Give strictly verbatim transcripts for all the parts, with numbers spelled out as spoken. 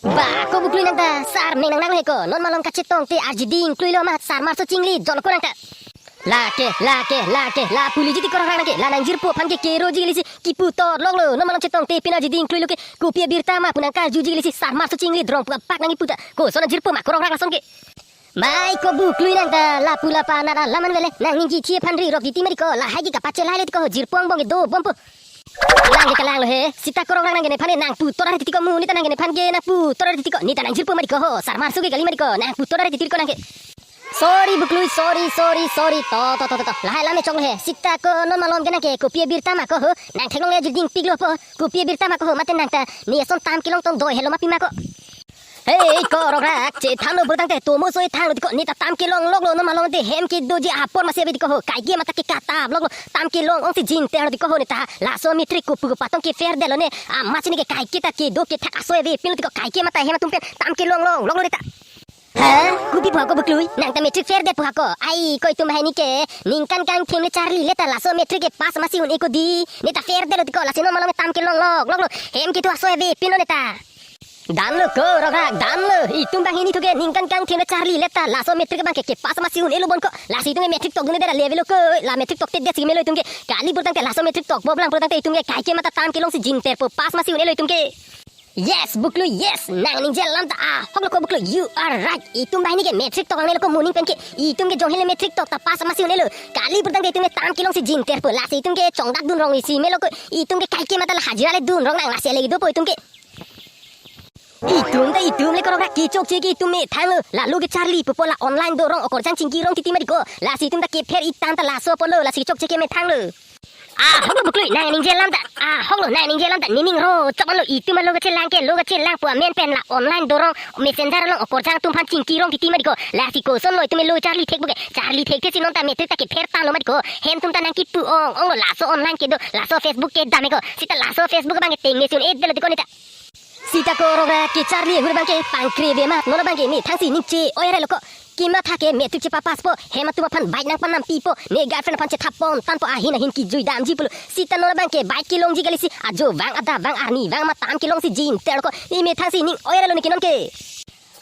Ba, ko buklui nang ta, sar menang nang he ko, non malom kachetong te arjiding kluilo ma, sar marso chingli, jon ko nang ta. Lake, lake, lake, lapu liji ti ko Rongrak nang ke, la nangjirpo aphan ke keroji lisi, kipu torloklo, non malom chetong te pin arjiding kluilo ke, kopi abirta ma pu nang karjuji lisi, sar marso chingli drong pu apak nang kipu ta, koson nangjirpo ma ko Rongrak lason ke. Mai ko buklui nang ta, lapu lapa nara laman vele, nang ningji thie aphan ri rok titi mari ko, lahai ke kapachelailo ti ko, jirpo angbong ke dobompo. Nang ke kalanglo he, sita ko Rongrak nang ke nephan ke nangpu torar titi ko mu, neta nang ke nephan ke nangpu torar titi ko, neta nangjirpo mari ko ho, sar marso ke kali mari ko, nangpu torar titi ko nang ke. Sorry buklui, sorry, sorry, sorry, to, to, to, to, to, lahai lam e choklo he, sita ko non malom ke nang ke, kopi abirta ma ko ho, nang theklongle arjiding piklo po, kopi abirta ma ko ho, mate nang ta, ne ason tam kelong tong doi helo ma pi ma ko. Hei, ko Rongrak, chethanlo burtang te, tomo soi thanlo ti ko, neta tam kelongloklo, non malom te hem kedoji apor masi ave ti ko ho, kaike mata ke katap loklo, tam kelong ongsi jin terlo ti ko ho neta, laso matric kopu patong ke fail detlo ne, amat chini ke kaike ta kedo kethak aso ave pinlo ti ko, kaike mata hem atum pen, tam kelongloklo neta. Ha? Kopi pu ha ko buklui, nang ta matric fail det pu ha ko, ai, ko itum bahini ke, ningkan kangthim le charli le ta laso matric ke pass masi un-e ko di, neta fail detlo ti ko, lasi non malom tam kelongloklo, hem kethu aso ave pinlo neta. Damlo ko Rongrak, damlo. Itum banghini thu ke ningkan kangthim le charli le ta laso matric abang ke kepass masi un-elo bon ko. Lasi itum ke matric tokdun det ra level lo ko. La matric tokte det si melo itum ke. Kali burtang te laso matric tokpo blang burtang te itum ke kaike mata tam kelongsi jinterpo pass masi un-elo itum ke. Yes, buklui, yes. Nang ningje alam ta ahoklo ko buklui. You are right. Itum banghini ke matric tok nangnelo ko moning pen ke. Itum ke jonghin le matric tok ta pass masi un-elo. Kali burtang te itum ke tam kelongsi jinterpo. Lasi itum ke chongdak dun rong isi melo ko. Itum ke kaike mata la hajira le dun rong nang lasi le dopo itum ke. Itum ta itum le ko Rongrak kechokche ke itum methanglo. La lo kecharli pupo la online dorong okorjang chingki rong titi mari ko. Lasi itum ta kepher itan ta laso apotlo, lasi kechokche ke methanglo. Ahoklo buklui, nang ningje alam ta. Ahoklo, nang ningje alam ta. Nening ro chok anlo, itum lo kachelang ke, lo kachelang pu amen pen la online dorong messenger along okorjang atum aphan chingki rong titi mari ko. Lasi kosonlo itum lo charli thek pu ke. Charli thekthe si non ta matric ta kepher tanlo mari ko. Hem atum ta nang kipu ong, onglo laso online kedo, laso Facebook kedam e ko. Sita laso Facebook abang ke tengnesi un-e detlo ti ko neta. Sita ko Rongrak kecharli ahut abang ke pangkre ave ma, non abang ke methangsi ning che-oi relo ko. Kematha ke matric chepapasspo, hem atum aphan bike nangpanampipo, ne girlfriend aphan chethap pon tangpo, ahin ahin kijui damji pulo. Sita non abang ke bike kelongji kali si, ajo vang, adap vang, arni vang ma tam kelongsi jinterlo ko. Ne methangsi ning-oi relo ne ke non ke.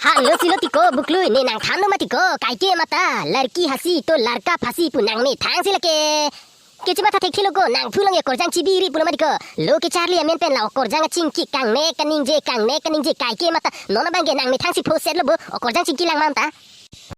Hanglo silo ti ko buklui, ne nang thanlo ma ti ko, kaike mata, larki hasi to larka phasi pu nang methangsi lake. Kechematha thekthelo ko, nang thu along okorjang chibiri pulo mati ko. Lo kecharli amen pen la okorjang achingki kangnek kaningje, kangnek kaningje kaike mata. Non abang ke nang methangsi phosetlo bo, okorjang chingki lang ma ta.